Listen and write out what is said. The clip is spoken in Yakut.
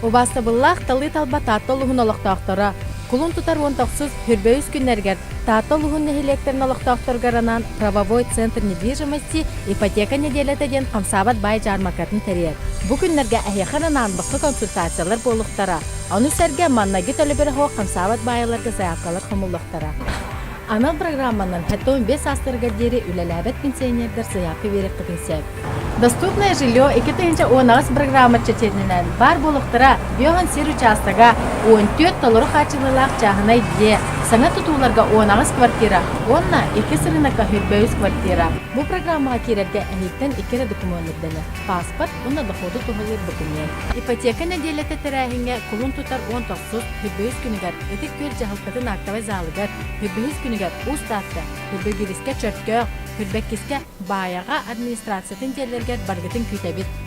Убаастабыллаах талыы-талба Таатта улууһун олохтоохторо, кулун тутар 19 хүрбэ үс күннэригэр Таатта улууһун нэһилиэктэрин олохтоохторугар анаан Правовой центр недвижимости ипотека нэдиэлэтэ диэн хамсаабат баай дьаармакатын тэрийэр. Бу күннэргэ эһиэхэ анаан босхо консультациялар буолуохтара. Ону сэргэ маннайгы төлөбүрэ суох хамсаабат баайаларга заявкалар хомуллуохтара. Анал программанан 75 саастарыгар диэри үлэлээбэт пенсионердар заявка биэриэххитин сөп. Доступное жилье 2018 программа чэрчитинэн баар буолуохтара Бөҕөн сир учаастага, 14 толору хааччыллыылаах чааһынай дьиэ, саҥа тутууларга 18 квартира уонна иккис рынокка 23 квартира. Бу программаҕа киирэргэ эһиилтэн икки эрэ докумуон ирдэнэр: паспорт уонна доходу туһалыыр документ. Ипотека нэдиэлэтэ тэрээһиҥҥэ кулун тутар 19 23 күнүгэр Ытык Күөл дьаһалтатын актовай залыгар, 23 күнүгэр Уус Таатта, Хүрбэгирискэ Чөркөөх, Хүрбэккискэ Баайаҕа администрациятын дьиэлэригэр барыгытын күүтэбит.